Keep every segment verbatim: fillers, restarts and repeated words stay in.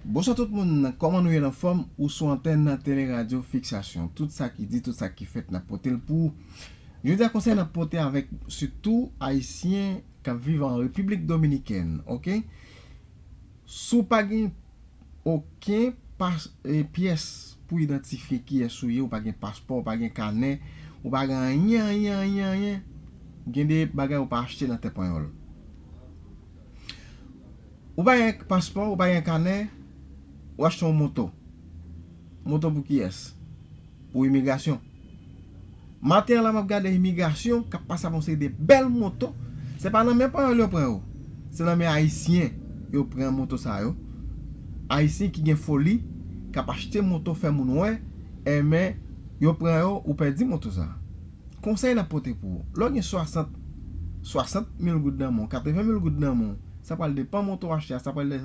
Bonswa tout moun, kòman nou ye, anfòm? Ou sou antèn Tele Radyo Fiksasyon. Tout sa ki di, tout sa ki fèt, n ap pote l pou ou. Jodi a, konsèy n ap pote avèk sitou Ayisyen k ap viv an Repiblik Dominikèn, oke? Si w pa gen okenn pas, e, pyès pou idantifye kiyès ou ye, ou pa gen paspò, ou pa gen kanè, ou pa gen anyen, anyen, anyen, anyen, gen de bagay ou pa achte nan tè panyòl. Ou pa gen paspò, ou pa gen kanè, ou achte yon moto. Moto pou kiyès? Pou imigrasyon. Maten an la, m ap gade imigrasyon k ap pase avè yon seri de bèl moto. Se pa nan men panyòl yo pran yo. Se nan men Ayisyen yo pran moto sa yo. Ayisyen ki gen foli, k ap achte moto fè moun wè, enben, yo pran yo, ou pèdi moto sa. Konsèy n ap pote pou ou. Lè w gen swasant, swasant mil goud nan men w, katreven mil goud nan men w, sa pral depann moto w achte a, sa pral de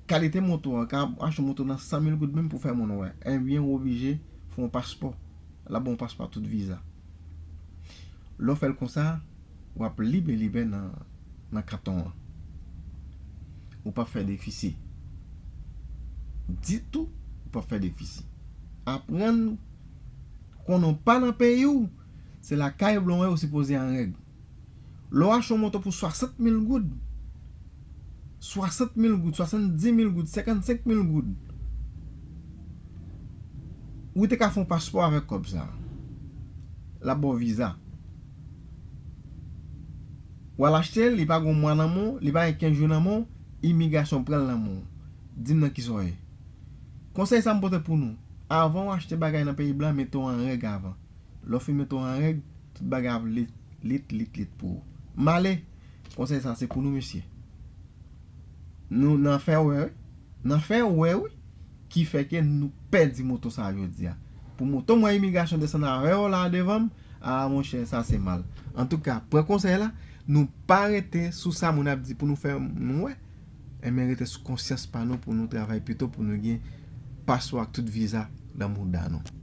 kalite moto an, ka achte yon moto nan san mil goud menm pou fè moun wè. Enben, ou oblije fè yon paspò. L ap ba w yon paspò ak tout viza. Lè w fè l konsa, w ap libe, libe nan, nan kanton an. Ou p ap fè defisi. Ditou, ou p ap fè defisi. Aprann konnen w pa nan peyi w, se lakay blan w ye, ou sipoze an règ. Lè w achte yon moto pou swasant mil goud, swasant mil goud, swasanndis mil goud, senkannsenk mil goud, ou te ka fè yon paspò avèk kòb sa a. L ap ba w viza. W al achte l, li pa gen yon mwa nan men w, li pa gen kenz jou nan men w, imigrasyon pran l nan men w. Di m nan kisa w ye. Konsèy sa m pote pou nou. Avan w achte bagay nan peyi blan, mete w an règ avan. Lè w fin mete w an règ, tout bagay ap lit, lit, lit, lit pou ou. M ale, konsèy sa se pou nou, mesye. Nou nan fè wè, wi. Nan fè wè, wi. Ki fè ke nou pèdi moto sa a jodi a. Pou moto m wè imigrasyon desann avè w la devan m, a, monchè, sa se mal. Antouka, pran konsèy la, nou pa rete sou sa moun ap di pou nou fè nou wè. Enben, rete sou konsyans pa nou pou nou travay pito pou nou gen paspò ak tout viza nan mouda nou.